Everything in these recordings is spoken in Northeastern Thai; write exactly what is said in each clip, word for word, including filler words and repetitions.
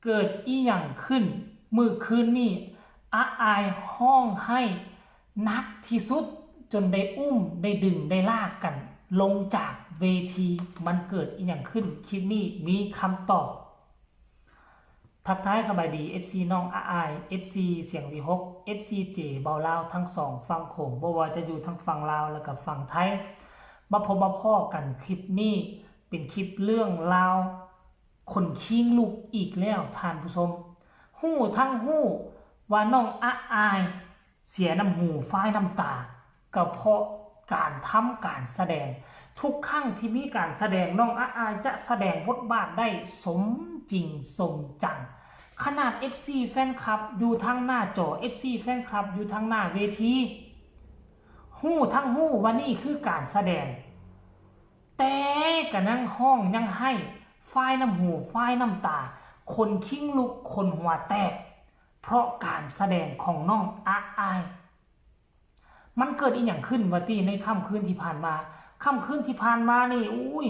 เกิดอีหยังขึ้นมื้อคืนนี้ อาอายฮ้องไห้หนักที่สุด จนได้อุ้มได้ดึงได้ลากกันลงจากเวที มันเกิดอีหยังขึ้น คลิปนี้มีคำตอบ ทักทายสบายดี เอฟซี น้องอาอาย เอฟซี เสียงวีหก เอฟซี เจ เบาลาวทั้งสองฝั่งโขง บ่ว่าจะอยู่ทั้งฝั่งลาวแล้วก็ฝั่งไทย มาพบมาพ้อกันคลิปนี้ เป็นคลิปเรื่องราวขนคิงลุกอีกแล้วท่านผู้ชม ฮู้ทั้งฮู้ว่าน้องอาอายเสียน้ำหูฟ้ายน้ำตา ก็เพราะการทำการแสดง ทุกครั้งที่มีการแสดงน้องอาอายจะแสดงบทบาทได้สมจริงสมจัง ขนาด เอฟซี แฟนคลับอยู่ทางหน้าจอ เอฟซี แฟนคลับอยู่ทางหน้าเวที ฮู้ทั้งฮู้ว่านี่คือการแสดง แต่ก็ยังฮ้องยังไห้ ฟ้ายน้ำหูฟ้ายน้ำตา ขนคิงลุกขนหัวแตก เพราะการแสดงของน้องอาอาย มันเกิดอีหยังขึ้นวะตี้ในค่ำคืนที่ผ่านมา ค่ำคืนที่ผ่านมานี่ อุ้ย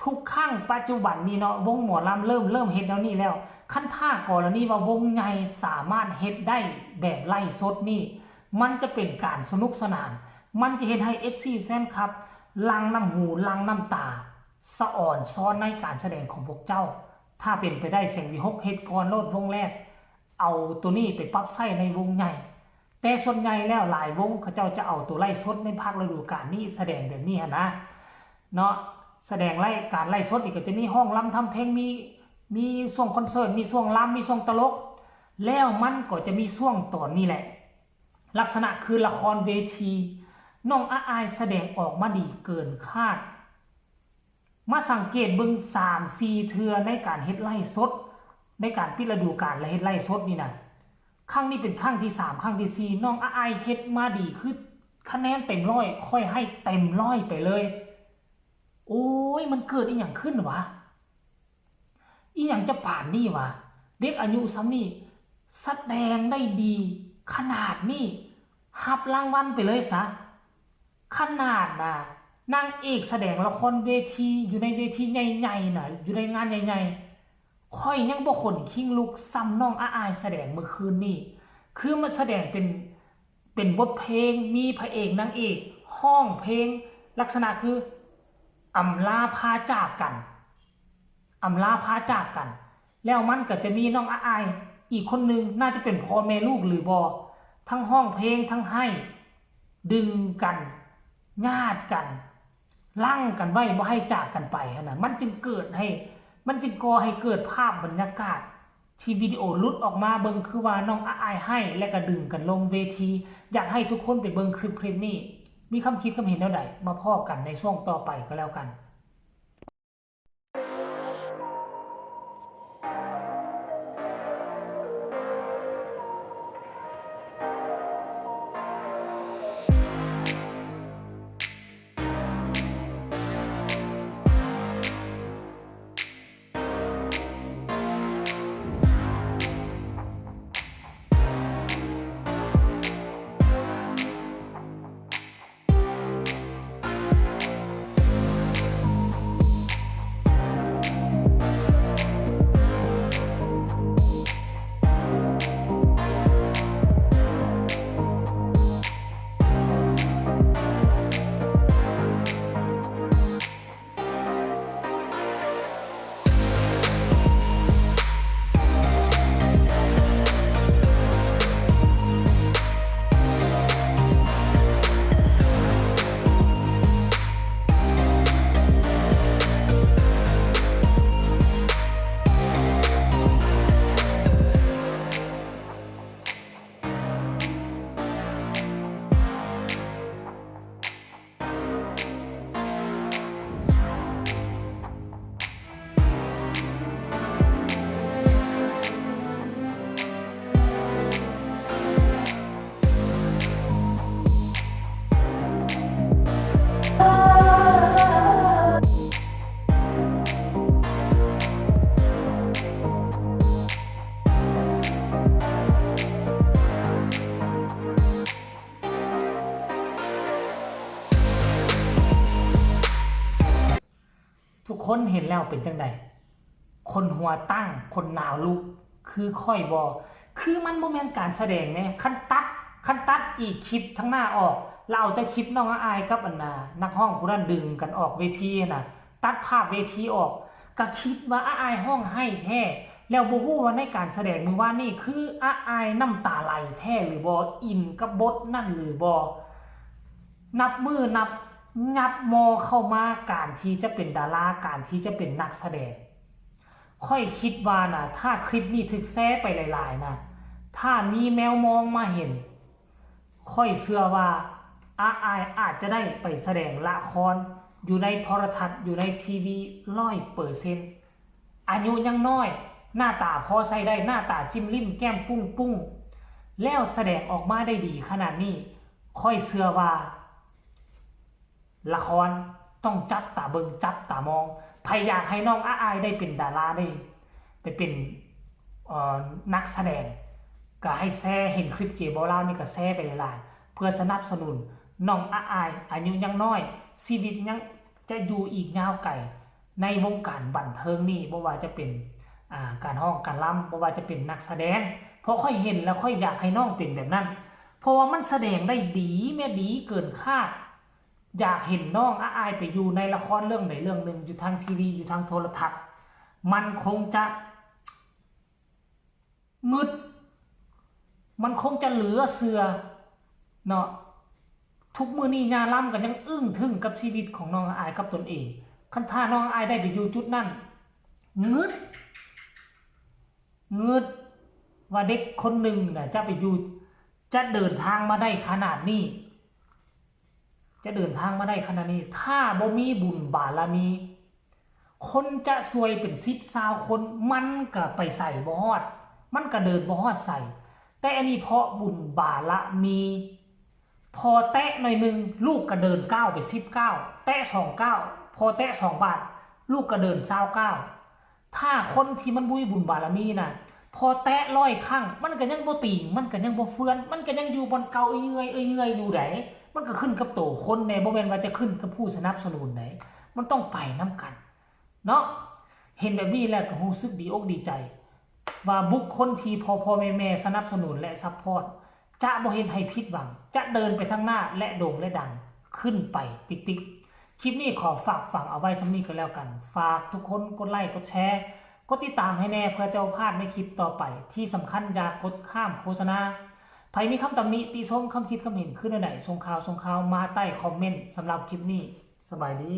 ทุกครั้งปัจจุบันนี่เนาะ วงหมอลำเริ่ม เริ่มเฮ็ดแนวนี้แล้ว คันถ้ากรณีว่าวงใหญ่สามารถเฮ็ดได้แบบไลฟ์สดนี่ มันจะเป็นการสนุกสนาน มันจะเฮ็ดให้ เอฟซี แฟนคลับ หลั่งน้ำหู หลั่งน้ำตา สะออนซ่อนในการแสดงของพวกเจ้า ถ้าเป็นไปได้เสียงวีหกเฮ็ดก่อนโลดวงแรก เอาตัวนี้ไปปรับใช้ในวงใหญ่ แต่ส่วนใหญ่แล้วหลายวงเขาเจ้าจะเอาตัวไลฟ์สดในภาคฤดูกาลนี้แสดงแบบนี้หั้นนะ เนาะ แสดงไลฟ์ การไลฟ์สดนี่ก็จะมีฮ้องรำทำเพลง มี มีช่วงคอนเสิร์ต มีช่วงรำ มีช่วงตลก แล้วมันก็จะมีช่วงตอนนี้แหละ ลักษณะคือละครเวที น้องอาอายแสดงออกมาดีเกินคาด มาสังเกตเบิ่งสามสี่เทื่อในการเฮ็ดไลฟ์สด ในการปิดฤดูกาลและเฮ็ดไลฟ์สดนี่นะ ครั้งนี้เป็นครั้งที่สาม ครั้งที่สี่ น้องอาอายเฮ็ดมาดี คือคะแนนเต็มร้อย ข้อยให้เต็มร้อยไปเลย โอ้ย มันเกิดอีหยังขึ้นวะ อีหยังจะปานนี้วะ เด็กอายุส่ำนี้แสดงได้ดีขนาดนี้ รับรางวัลไปเลยซะ ขนาดน่ะ นางเอกแสดงละครเวที อยู่ในเวทีใหญ่ๆน่ะ อยู่ในงานใหญ่ๆ ข้อยยังบ่ขนคิงลุกส่ำน้องอาอายแสดงเมื่อคืนนี้ คือมันแสดงเป็น เป็นบทเพลง มีพระเอกนางเอกฮ้องเพลง ลักษณะคืออำลาพาจากกัน อำลาพาจากกัน แล้วมันก็จะมีน้องอาอายอีกคนหนึ่ง น่าจะเป็นพ่อแม่ลูกหรือบ่ ทั้งฮ้องเพลงทั้งไห้ ดึงกัน ญาติกัน รั้งกันไว้บ่ให้จากกันไปหั้นนะ มันจึงเกิดให้ มันจึงก่อให้เกิดภาพบรรยากาศ ที่วิดีโอหลุดออกมาเบิ่งคือว่าน้องอาอายไห้และก็ดึงกันลงเวที อยากให้ทุกคนไปเบิ่งคลิปคลิปนี้ มีความคิดความเห็นแนวใด มาพ้อกันในช่วงต่อไปก็แล้วกันทุกคนเห็นแล้วเป็นจั่งใด ขนหัวตั้ง ขนหนาวลุก คือข้อยบ่ คือมันบ่แม่นการแสดงแหม คันตัด คันตัดอีกคลิปทางหน้าออก แล้วเอาแต่คลิปน้องอ้ายกับอันน่ะ นักร้องผู้นั้นดึงกันออกเวทีน่ะ ตัดภาพเวทีออก ก็คิดว่าอ้ายฮ้องไห้แท้ แล้วบ่ฮู้ว่าในการแสดงมื้อวานนี้ คืออ้ายน้ำตาไหลแท้หรือบ่ อินกับบทนั่นหรือบ่ นับมื้อนับ งับมอเข้ามา การที่จะเป็นดารา การที่จะเป็นนักแสดง ข้อยคิดว่านะ ถ้าคลิปนี้ถูกแชร์ไปหลายๆนะ ถ้ามีแมวมองมาเห็น ข้อยเชื่อว่าอ้ายอาจจะได้ไปแสดงละคร อยู่ในโทรทัศน์ อยู่ในทีวี ร้อยเปอร์เซ็นต์ อายุยังน้อย หน้าตาพอใช้ได้ หน้าตาจิ้มลิ้มแก้มปุ้งๆ แล้วแสดงออกมาได้ดีขนาดนี้ ข้อยเชื่อว่า ละครต้องจับตาเบิ่ง จับตามอง ไผอยากให้น้องอ้ายได้เป็นดารา ได้ไปเป็น เอ่อ นักแสดง ก็ให้แชร์ เห็นคลิปเจบอลาวนี่ก็แชร์ไปหลายๆ เพื่อสนับสนุนน้องอ้าย อายุยังน้อย ชีวิตยังจะอยู่อีกยาวไกล ในวงการบันเทิงนี่ บ่ว่าจะเป็น อ่า การฮ้องการรำ บ่ว่าจะเป็นนักแสดง เพราะข้อยเห็นแล้วข้อยอยากให้น้องเป็นแบบนั้น เพราะว่ามันแสดงได้ดีแหม ดีเกินคาด อยากเห็นน้องอ้ายไปอยู่ในละครเรื่องใดเรื่องหนึ่ง อยู่ทางทีวี อยู่ทางโทรทัศน์ มันคงจะงึด มันคงจะเหลือเชื่อเนาะ ทุกมื้อนี้ย่าลำก็ยังอึ้งทึ่งกับชีวิตของน้องอ้ายกับตนเอง คันถ้าน้องอ้ายได้ไปอยู่จุดนั้น งึด งึด ว่าเด็กคนหนึ่งน่ะจะไปอยู่ จะเดินทางมาได้ขนาดนี้ จะเดินทางมาได้ขนาดนี้ ถ้าบ่มีบุญบารมี คนจะซวยเป็นสิบซาวคน มันก็ไปใส่บ่ฮอด มันก็เดินบ่ฮอดใส่ แต่อันนี้เพราะบุญบารมี พอแตะหน่อยหนึ่ง ลูกก็เดินก้าวไปสิบก้าว แตะสองก้าว พอแตะสองบาท ลูกก็เดินซาวก้าว ถ้าคนที่มันบ่มีบุญบารมีน่ะ พอแตะร้อยครั้ง มันก็ยังบ่ติง มันก็ยังบ่เฟือน มันก็ยังอยู่บ่อนเก่าเอื่อยๆ เอื่อยๆ อยู่ได๋ มันก็ขึ้นกับโตคนแหน่ บ่แม่นว่าจะขึ้นกับผู้สนับสนุนได๋ มันต้องไปนำกัน เนาะ เห็นแบบนี้แล้วก็รู้สึกดีอกดีใจ ว่าบุคคลที่พ่อๆ แม่ๆ สนับสนุนและซัพพอร์ต จะบ่เฮ็ดให้ผิดหวัง จะเดินไปทางหน้าและโด่งและดังขึ้นไปติ๊กๆ คลิปนี้ขอฝากฝังเอาไว้ส่ำนี้ก็แล้วกัน ฝากทุกคนกดไลค์ กดแชร์ กดติดตามให้แหน่ เพื่อจะบ่พลาดในคลิปต่อไป ที่สำคัญอย่ากดข้ามโฆษณา ไผมีคำตำหนิติชม คำคิดคำเห็นคือแนวใด ส่งข่าว ส่งข่าวมาใต้คอมเมนต์ สำหรับคลิปนี้ สบายดี